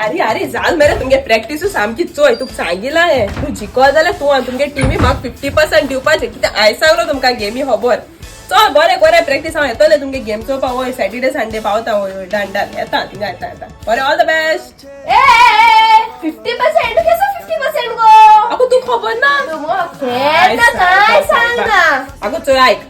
अरे अरे, जाल मरे तुमगे प्रॅक्टिसूच सामकी. चोय, तुका सांगिला हें, तूं जिखो जाल्यार तूं आनी तुमगे टिमी म्हाका 50% दिवपाचें. कितें हांवें सांगलो तुमकां गेमी खबर. चल, बरें बरें प्रॅक्टीस. हांव येतलें तुमगे गेम चोवपा. वय, सॅटर्डे संडे पावता. वय वय, डन डन, येता थिंगा, येता येता. बरें, ऑल the best. A, 50% कसो? 50% गो? अगो, तूं खबर ना? केन्ना काय सांग ना. अगो चोय, आयक,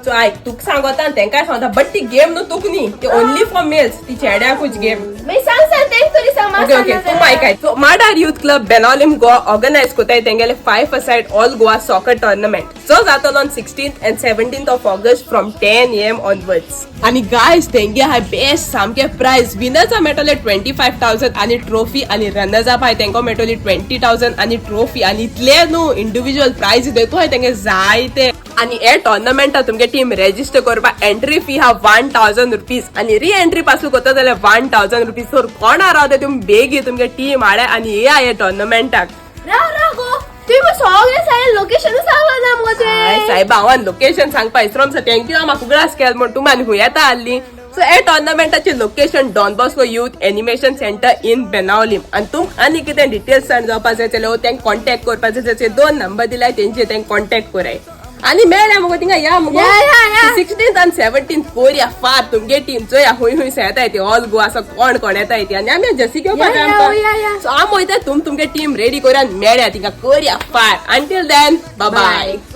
चोय आयक, तुका सांगता आनी तेंकाय सांगता, बट ती गेम न्हू तुक न्ही, ती ओनली फॉर मेल्स, ती चेड्याकूच गेम. मागीर सांग सांग, तेंक तरी सांग. ओके ओके, तूं आयकाय. So Madar youth club Benaulim Goa organise कोताय तेंगेले 5 aside all Goa soccer tournament, जो जातलो on 16th and 17th of August from 10 a.m. onwards. आणि गायज, तेंगे हाय बेस्ट सामके प्रायज. विनर्सा मेळटले 25,000 आणि ट्रॉफी आणि रनर्स अप हाय तेंको मेळटली 20,000 आणि ट्रॉफी. आणि इतले न्हू, इंडिव्हिज्युअल प्रायज देखो तेंगे जायते. आणि हे टोर्नामेंटा तुमगे टीम रेजिस्टर करपाक एंट्री फी हा ₹1000 आणि री एंट्री पासून करता जाल्यार ₹1000. सो कोणा रावता तुमी, बेगी तुमगे टीम हाडे आणि येया हे टोर्नामेंटाक. राव राव गो, तुवें मग सगळें सांगलें, लोकेशन सांगला ना मगो तुवें. साहेब, हांवें लोकेशन सांगपा इसरोम. सो thank you, म्हाका उगडास केलो म्हण. तूं आनी खूंय येता आहली. सो हे टोर्नामेंटाचे location don Bosco youth animation centre in Benaulim. आनी तुमकां आनी कितें डिटेल्स जाण जावपा जाय जाल्यार तेंका कॉन्टेक्ट करपाक जाय, दोन नंबर दिलाय तेंचे, तेंका कॉन्टेक्ट कराय. आनी मेळ्या मुगो थिंगा, या मुगो. या, या, या. 16th आनी 17th कोरया फार तुमगे टीम. चोया हुंय हुंय येताय ती, ऑल गोवा असो कोण कोण येताय ती आनी आमी जर्सी घेवपाक. या, या, या, या. सो आम वयता, तुम तुमगे टीम रेडी करा, मेळ्या थिंगा, कोरया फार. Until then, bye. Bye.